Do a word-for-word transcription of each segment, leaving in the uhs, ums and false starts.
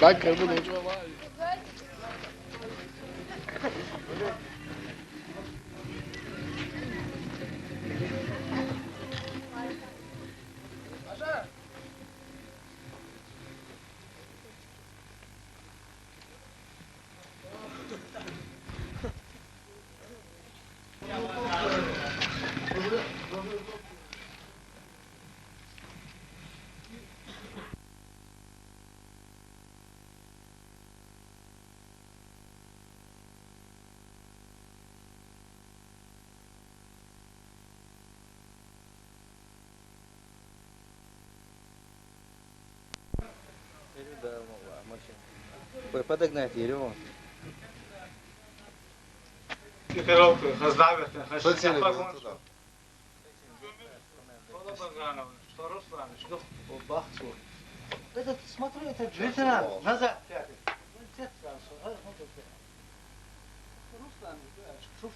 Danke, Bruder. Или да, ну, а машина. П-, подогнать её. Коробку, раздавит, Подтяни, вон туда. Что Руслан, что бахцу? Этот, смотри, этот лейтенант, назад. Молодец, хорошо. А, вот это. Руслан, да, шуф, шуф,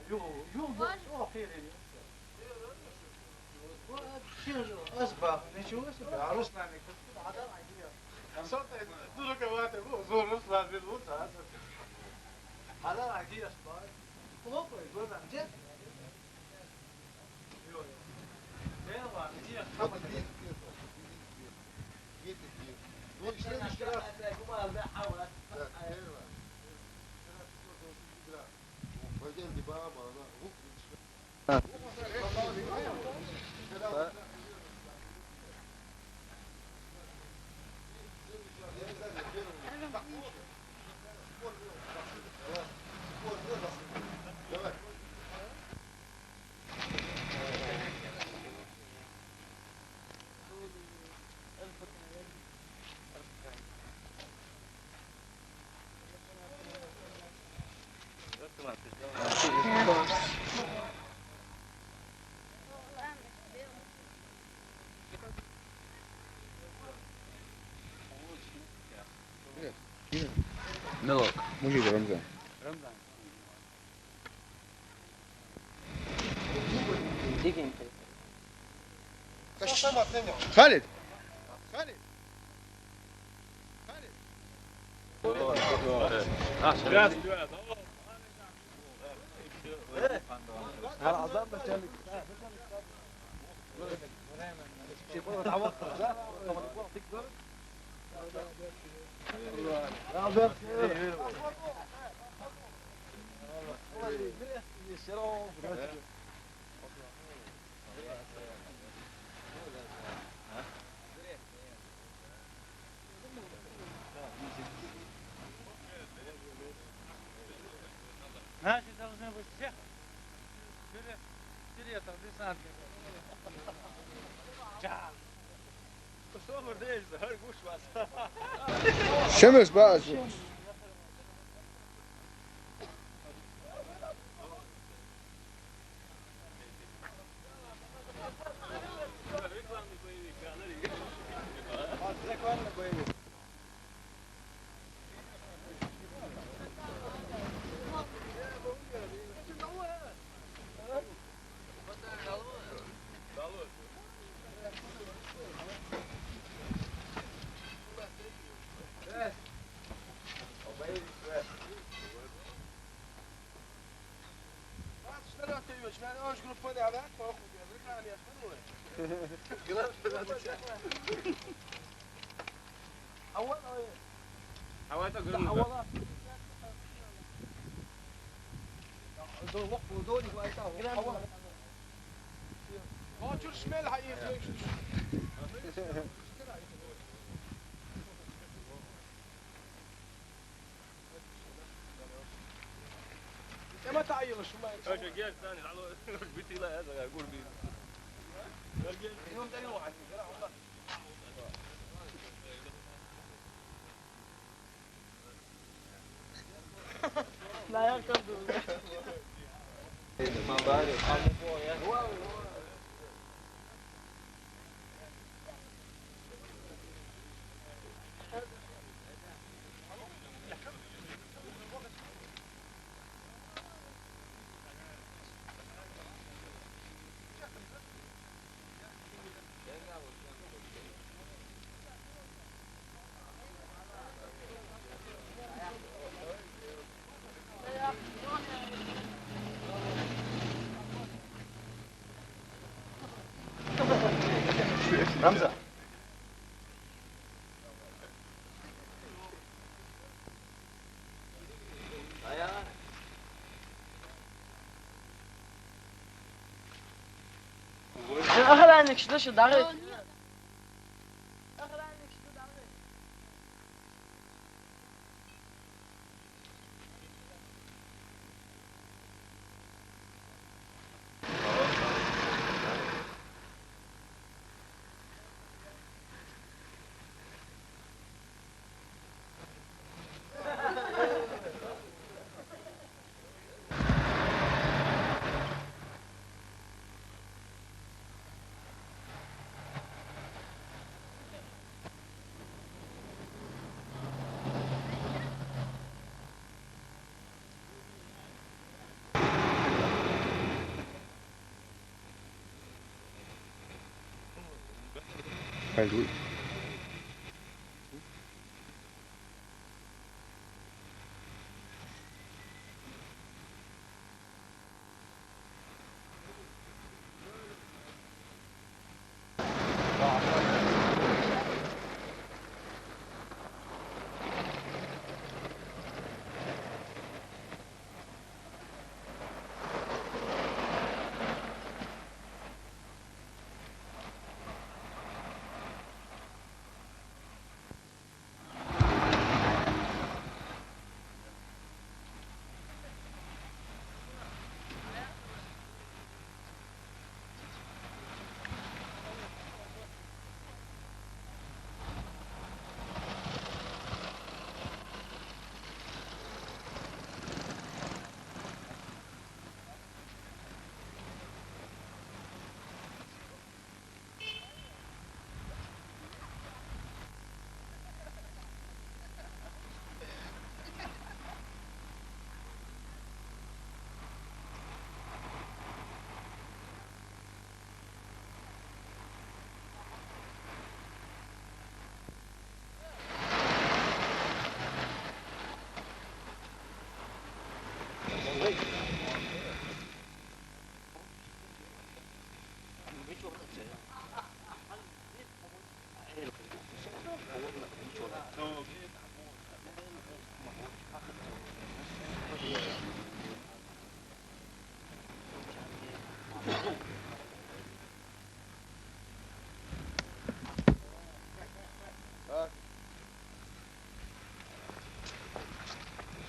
ё-, ё-, ё-, ё-, Вообще же, азбах, ничего себе. А Руслан, не купил, а да, а где? А что ты, дураковатый, вот, вот Руслан, вот, а, вот. А да, а где, азбах? Плохо, вот, а где? Ё-, ё. Где, ладно, где? Вот, видите, где-то, видите, где-то. Видите, где-то. Ну, и в следующий раз. Да, первое. Мелок. Мужик, Рамзан. Халид! Халид! Халид! Наши должны быть всех пере-, перетов, десантников. Ча. Что мы здесь, Гаргуш вас? Шемеш бааш. Рамза. Охранник, что, что, дары? Так.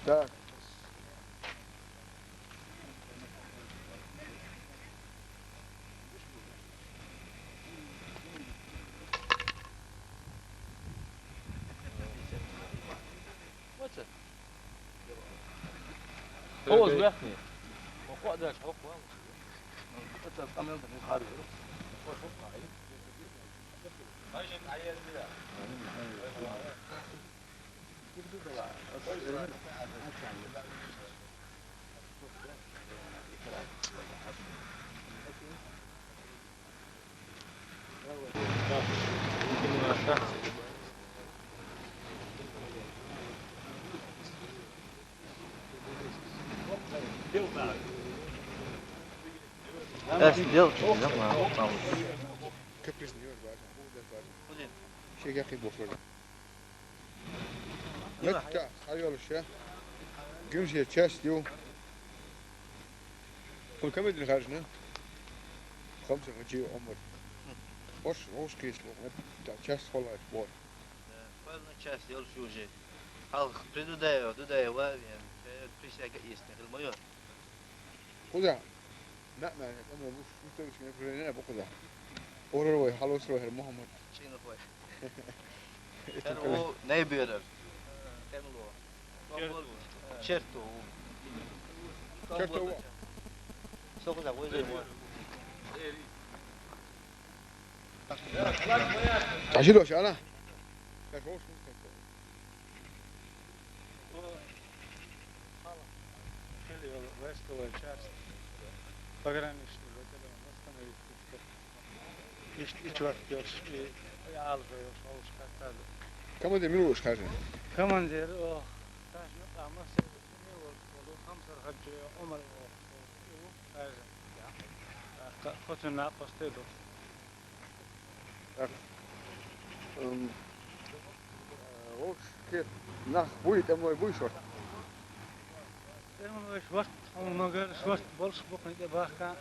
Так. Хьо вац баьхкине? Хьо кхоъ даьлча, хьо кхоъ вац. Оцу къамел дан хьаржа. Эс дел чу, не знаю, там. Каприз не бар, бар. Шега кый бохор. Меттах хьайолуш я. Гуьмсе часть ю. Хьуна командир хаьржина? Хамса Хьаджи Ӏумар. Ош, ош кхийсало, метта часть хьолахь боху. Хьоьллина часть йолуш ю уже. Хьалха при Дудаеве, Дудаев ван вен, присяга истина хила ма ю. Кхузахь маьӀ-маьӀна тӀамло бу, шун тевсина окружение бу кхузахь. Орар вай, хьалосар вай хӀара Мухьаммад. ЧӀинах вай. ХӀара ву Найберар. ТӀемло. Черто ву. Черто ву. Со кхузахь вай зай ву. Аш йолуш ана? Ша шоуш хӀун тайпа? Хила йолу войсковой часть, пограничный батальон восстановить дитта. Иштта и чот йолуш, и, и Ӏалашо йолуш, хьовсуш кхеттаза. Командир мила волуш хаьржина? Командир, о, Саша юкъа массо а волу, Хамсар Хьаджи, Ӏумар, о, и ву хаьржина. Кхо-, кхо цуьнан накъостий ду. М, э, вовшашка нах буй, тӀемалой буй шортта? ТӀемалой шортта, хьуна магар шортта болуш бу, кхин тӀе бахка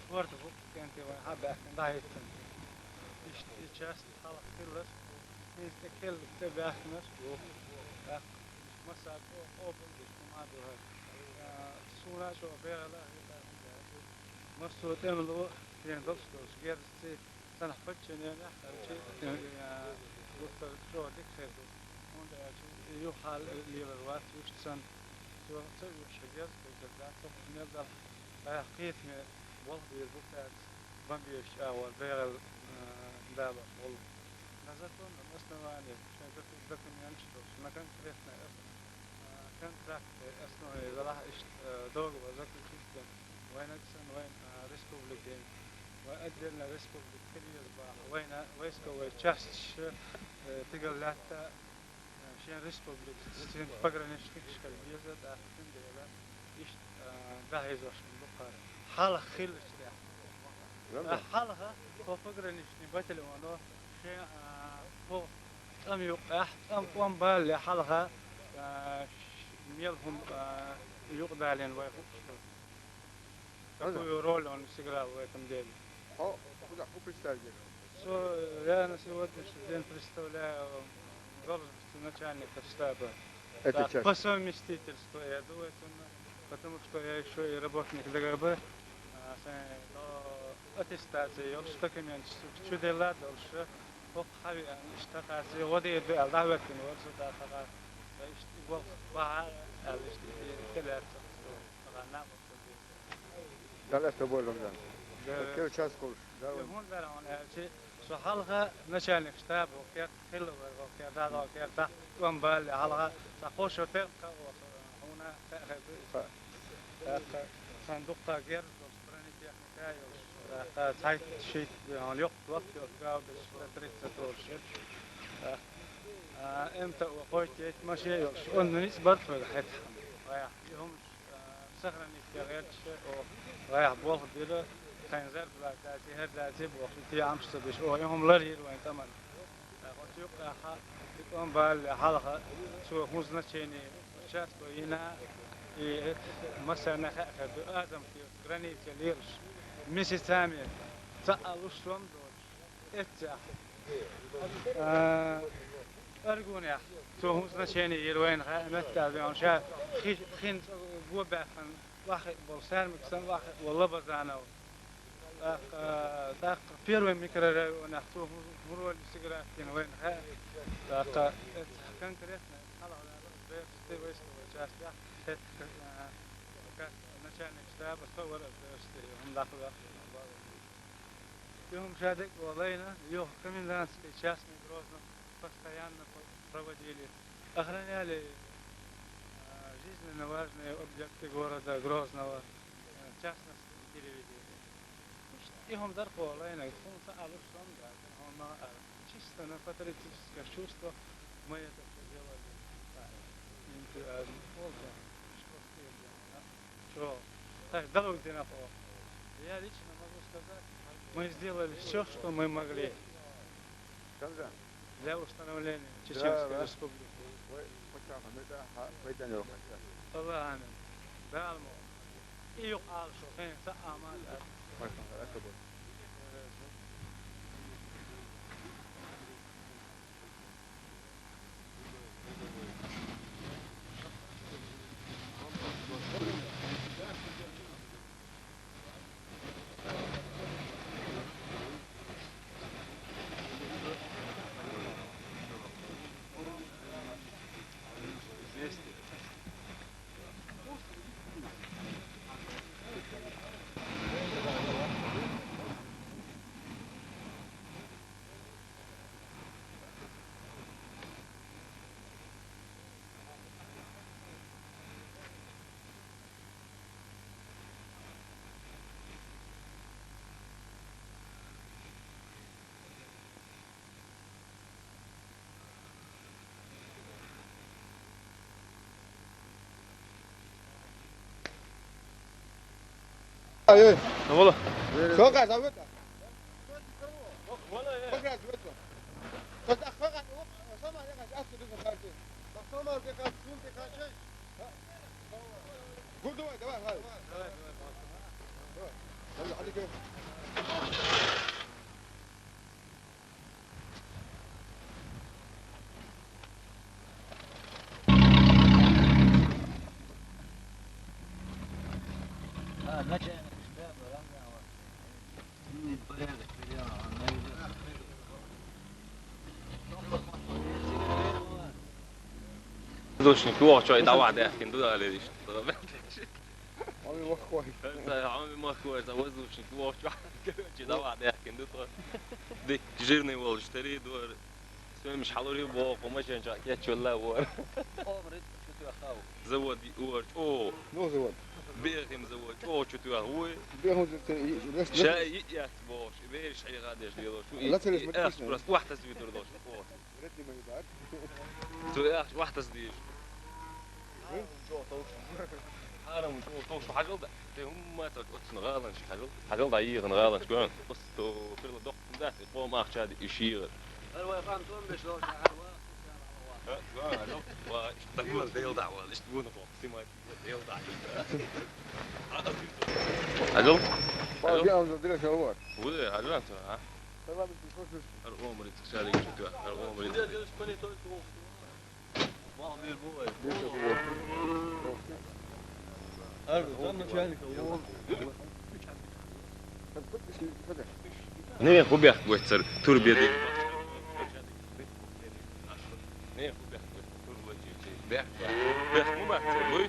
шортта бу, кӀентий вайн хьа баьхкина дӀахӀиттина. Иштта и часть хьалха хилларш, хӀинца тӀе келла тӀе баьхкинарш бу. ТӀаккха массаьрга къо-, къобал деш хӀума ду хӀара. А, суна а чӀогӀа бегӀала а хетар хӀума дац. Массо а тӀемало шен долуш долчу герзаций санна подчиненех хилча, э, гуттар а чӀогӀа дика хир ду. ХӀунда аьлча и юха хьал лелар вац, вуьшта санна, цо ца оьшу герз кхуьйсур дац, цо мел далахь тӀаккха кхетаме болх бийр бу цаьрца, бан безачу агӀор бегӀал, э, далош гӀуллакх. На законном основании, шайн доку-, документаш долуш, на конкретной ос-, а, контрактной основе велахь иштта, а, договор заключить дина, вайнаг санна вайн, а, республикин, вайн отдельно республика хила еза бахьа, вайна войсковой частьаш, э, тигала лаьтта, а, шен республикаца шен пограничникаш хила беза, тӀаккха цундела иштта, а, дӀахьийзош ду кхара. Хьалха хиллачу тӀехь. Рамзан. Хьалха тхо пограничный батальоно шен, а, тхо тӀам юккъехь, тӀам тӀом балале хьалха, а, мел хӀума, а, юкъадалийна вай хууш ду. Рамзан. Какую роль он сыграл в этом деле? Хьо куда, хӀун представитель? Со, я на сегодняшний день представляю должность начальника штаба. Это так, часть. По совместительству я ду это, потому что я ещё и работник ДГБ, а, сайн, но аттестация йолуш, документаш чу делла долуш, хӀокху хьавеана, иштта тхаца гӀо дийр ду аьлла, дӀахӀоьттина вара со, тӀаккха иштта и болх бахьа аьлла, иштта и хилаьцна. Далла с тобой, Рамзан. Да. Кхин час кхуллуш. Да, и хӀунда вара хьуна аьлча, со хьалха начальник штаба ву, керта хилла вара ву, керта дӀа ву, керта тӀом балале хьалха, цхьа кхо шо теркха а ву, хьуна хаьа хир ду иза. ТӀаккха сан дуккха герз долуш, бронетехника а йолуш, тӀаккха цхьайтта-шийтта, хьуна йоккха лап йолуш, гаубицаш, Т тридцать волуш. ТӀаккха, а, МТО кхойтта-итт машен йолуш, онда ницкъ бара тхоьга хӀетахь. Вайх, и хӀума а, сохранить ян гӀерташ, оха вайх болх бира, тхайн зарплата даций, хӀара даций бохуш, и тӀеӀамаш ца беш, оха и хӀума ларйира вайн тӀаман. ТӀаккха оцу юккъехь и тӀом балале хьалха, цо хӀун значение участка йина, и массарна хаьа хир ду, Азам кхеташ, граница лелаш, месяцами цхьа а луш сом доцуш. Эццехь. А, Аргунехь. Цо хӀун значение йира вайна хаьа, меттаьлла веана ша хи-, хин цӀа го баьккхина, охьахиъна болу Сармик санна, охьахиъна волу Лабазанов. ТӀаккха, тӀаккха первый микрорайонехь цо хӀун, хӀун роль сыграть йина вайна хаьа. ТӀаккха эццехь конкретно хьалха ваьлла бераш тӀе вайсковой частехь, хӀетта, а, как начальник штаба со вара бераш тӀе, хӀума дӀахӀоьттина. И хӀума ша дерг а валийна, юха комендантский час мы Грозном постоянно по-, проводили. Охраняли, а, жизненно важные объекты города Грозного, а, в частности, телевидение. Иштта и хӀума дара кхо лайнарг, хӀума ца алуш сом дац, хӀума а, чисто на патриотическое чувство мы это всё делали. Да. Энтузиазм. Чо, хай, дала дина кхо. Я лично могу сказать, мы сделали всё, что мы могли. Когда? Для установления Чеченской Республики. Да, да. Вы хотя бы, мы, да, а, вы, да, не хотя. Аллах амин. Да, алмо. И юкъа ала шу, хен, са аман, да. Мархамат, это будет. Ай, ай. Шо къа, завод. Пока, завод. Гур давай, давай, давай. Давай, давай, давай. Давай, давай, давай. Воздушник вохчой давай дехкин дуда ледиш. Ами вохой. Ами вохой, за воздушник вохчой. Короче, давай дехкин дуда. Дик жирный волж, три дор. Сэмиш хьалури боху, машин ча кечвелла вор. Омрит, чу тюхав. Завод вор, о. Ну, завод. Бехим завод, о, чу тюхав. Бехим завод. Шай яц бохуш, бериш хьигадеш лело. Шу и ах просто вахтас витур дош. О. Цу ах вахтас диш. Хьарам чу товш хьажал да. Те хӀумма ца оццун гӀаланчи хьажал. Хьажал да йигӀан гӀаланчи гон. Усту фирла доккхун дац, и къом ахча ди иш йигӀар. Ар вай къам тон беш лош, ар ва. Ха, ва, хьажал. Ва, иш такой дел да, ва, иш вуна къом. Симай дел да. Хьажал. Ва, хьажал. Я вам задрех, я вот. Вуде, хьажал, а? Салам, ты слышишь? Ар омри цксалик чу тюа, ар омри. Не хубех гойцар турбеди. Не хубех гойцар турбеди. Бех, бех, бех.